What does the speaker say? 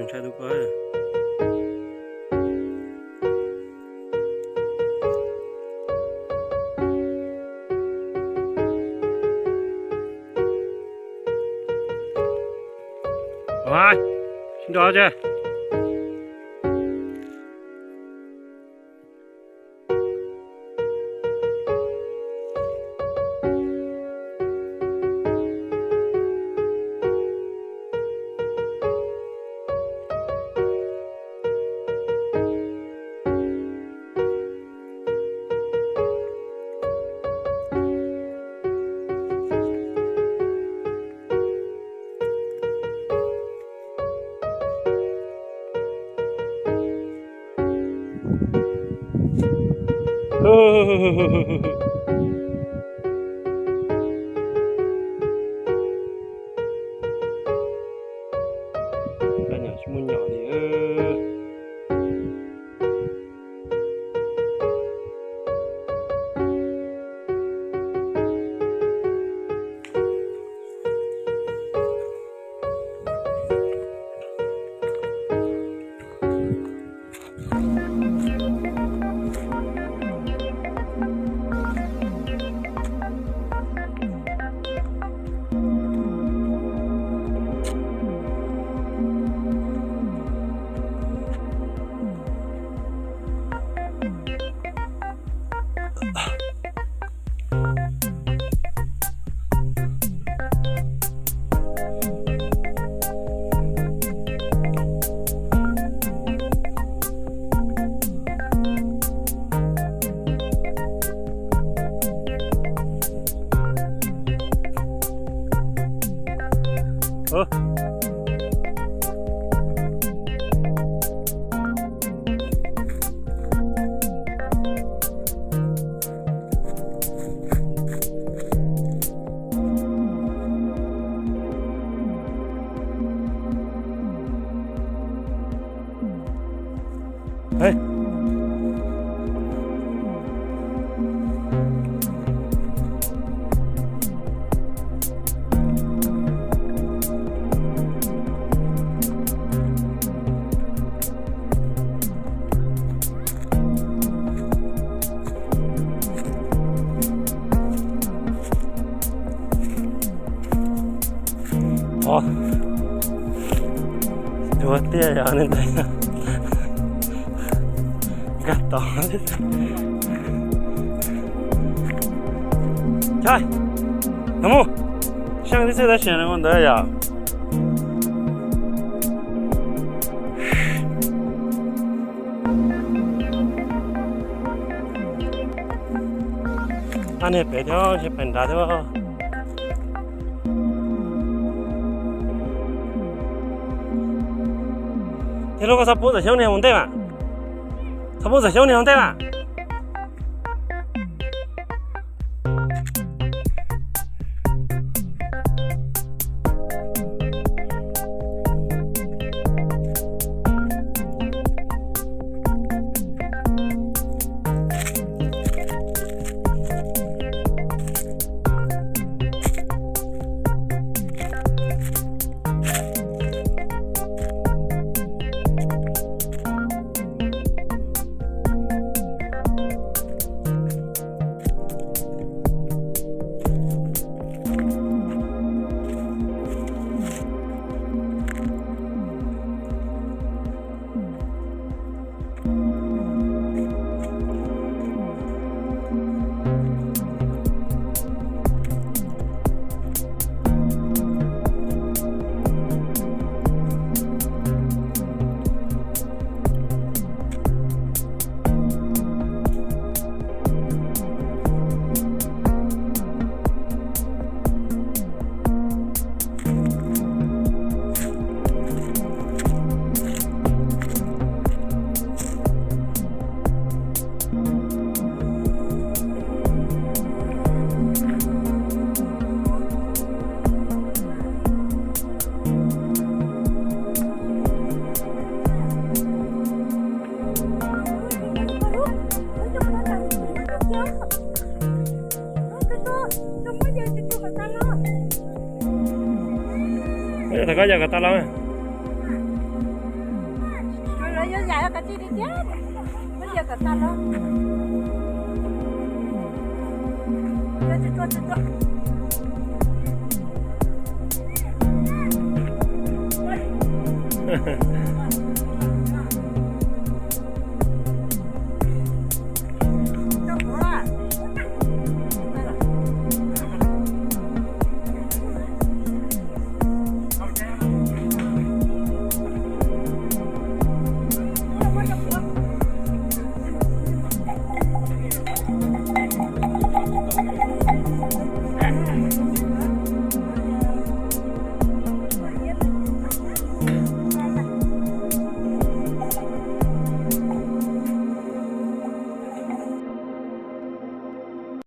Ntshai tus ko. Sib nrog tse. Tsis muaj nyom li. Tuag tiag yog ne ntag. Nkag tod. Chai, no mus. Seej tib txhij tab sis ua ntawd yom. Ab, niag pem thiab, niag pem nrad thiab. Yog lub koj txhob pub txam xyoob niag mus ntej mas. Txhob pub txam xyoob niag mus ntej mas. Koj yog kom tau los. Lawv yuav yam koj tij li tiag, koj yog kom tau los. Tsuag, tsuag, tsuag, tsuag.